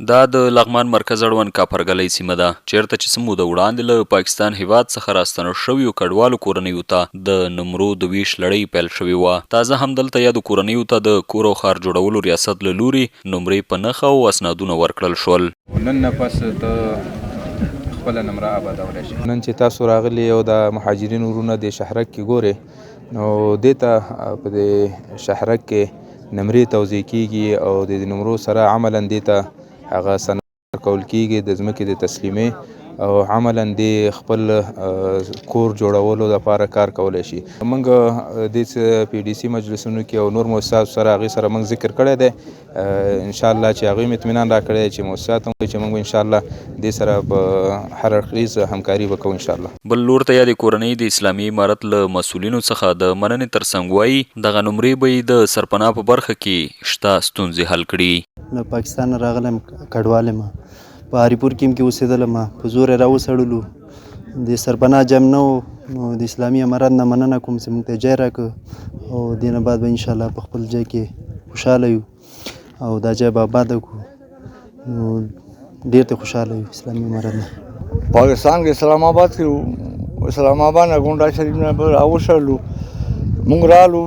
دا د لغمان مرکز اړوند کاپرګلۍ سیمه ده، چېرته چې څه موده وړاندې له پاکستان هېواد څخه راستنو شویو کډوالو کورنیو ته د نمرو د وېش لړۍ پیل شوې وه. تازه هم دلته یادو کورنیو ته د کور او ښار جوړولو ریاست له لوري نمرې په نښه او اسنادونه ورکړل شول. نن نه پس ته خپله نمره آبادولی شې. نن چې تاسو راغلي او دا مهاجرین ورونه د شهرک کې ګورې نو دې ته په دې شهرک کې نمرې توزیع کیږي او د نمرو سره عملا دې ته هغه سند ورکول کیږي د ځمکې د تسلیمې او عملا د خپل کور جوړولو لپاره کار کولی شي. موږ د پی ډي سي مجلسونو کې او نور موسساتو سره هغې سره موږ ذکر کړی دی، ان شاء الله چې هغوی هم اطمینان راکړی چې موسسات هم چې موږ ان شاء الله دې سره په هر اړخیز همکاري به کوو ان شاء الله. بل لور ته یادې کورنۍ د اسلامي امارت له مسؤلینو څخه د مننې ترڅنګ وايي، دغه نمرې به یې د سرپناه په برخه کې شته ستونزې حل کړي. له پاکستانه راغلی یم، کډوال یم، په هریپور کیمپ کې اوسېدلم، په زور یې راوسړلو، د سرپناه ځای هم نه و، نو د اسلامي امارت نه مننه کوم چې موږ ته یې ځای راکړ او دې نه بعد به انشاءالله په خپل ځای کې خوشحاله یو او دا ځای به آباد کړو، نو ډېر ته خوشحاله یو اسلامي امارت نه. پاکستان کې اسلام آباد کې وو، اسلام آباد نه ګونډا شریف نه راوشړلو، مونږ رالو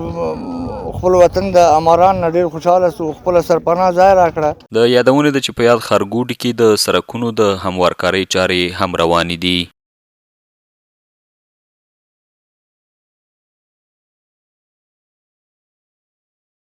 خپل وطن د اماران نه ډېر خوشحاله سو، خپله سرپناه ځای راکړه. د یادونې ده چې په یاد ښارګوټي کې د سرکونو د هموارکارۍ چارې هم روانې دي.